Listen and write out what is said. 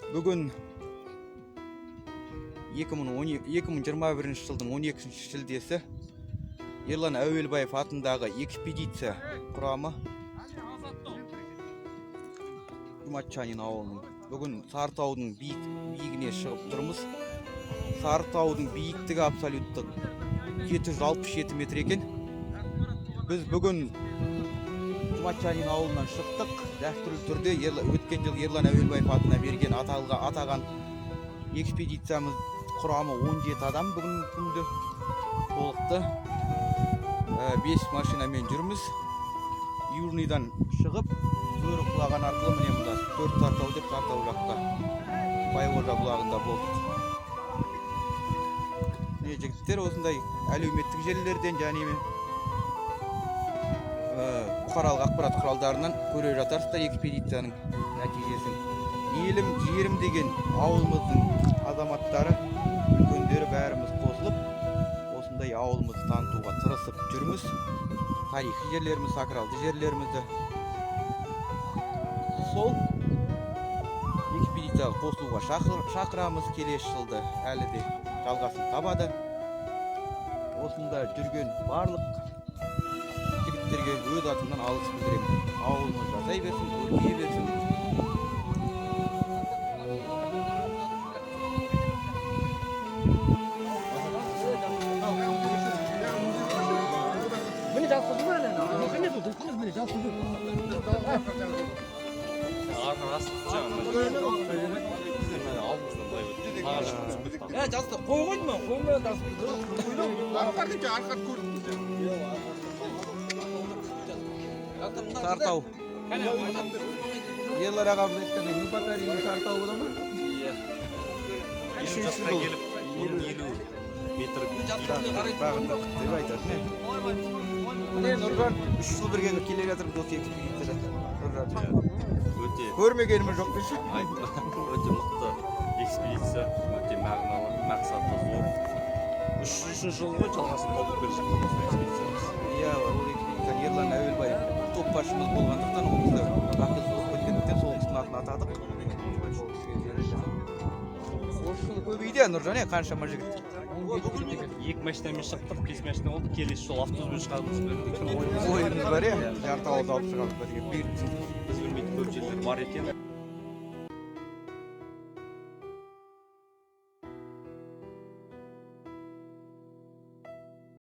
Бүгін 2021 жылдың 12 шілдесі. Ерлан Әуелбаев атындағы экспедиция құрамы Жұматшанин ауылының бүгін Сарытаудың биігіне шығып тұрмыз. Сарытаудың биіктігі абсолюттік 767 метр екен. Біз бүгін Жұматшанин ауылынан шықтық. Дәстүрлі түрде өткен жыл Ерлан Әуелбаев атына берген аталға атаған экспедициямыз құрамы 17 адам бүгінгі күнде толықты. 5 машинамен жүрміз. Южныйдан шығып, Бөрі құлаған арқылы міне мында төрт Сарытау деп Сарытау жақта Байқожа бұлағында болдық. Міне, жігіттер, осындай әлеуметтік желілерден және бұқаралық ақпарат құралдарынан көре жатарсыздар экспедицияның нәтижесін. Елім, жерім деген ауылымыздың азаматтары, үлкендері, бәріміз қосылып осындай ауылымызды танытуға тырысып жүрміз. Тарихи жерлеріміз, сакралды жерлерімізді. Сол экспедицияға қосылуға шақырамыз. Келесі жылды әлі де жалғасын табады. Осында жүрген барлық жігіттерге өз атымнан алғыс білдіремін. Ауылымыз жасай берсін, көркейе берсін. Міне, жазып қойдың ба әлі? Міне, жазып қойдым. Арқан асып жаңағы алдымыздан былай өтті. Ә, жазды. Қой қойдым мен, қоймай жазып қойдым. Арқар көрдік. Сарытау. Ерлар ағамыз айтқандай, мы покорили Сарытау бола ма? Иә. Үшінші 50 жасқа жыл. келіп, 1050 метр Бағындық деп айтатын, иә. Міне, Нұржан, 3 жыл бірге келе жатырмыз осы экспедицияда. Нұржан. Өте Көрмегеніміз жоқ деші. Өте мықты экспедиция, өте мағыналы, мақсаты зор. Үшінші жыл ғой жалғасын тауып келе жатқан осы экспедициямыз. Иә, ол экспедицияны Ерлан Әуелбаев топ басшымыз болғандықтан, ол кісі ақыл болып кеткендіктен, сол кісінің атын атадық. Ол кісіге берілді. Осы жылы көбейді, иә, Нұржан, иә, қаншама жігіт. Екі машинамен шықтық, бес машина болды. Келесі жолы автобуспен шығамыз деген ойымыз. Ойымыз бар, иә, жарты ауылды алып шығамыз ба деген, бұйыртсын. Біз білмейтін көп жерлер бар екен.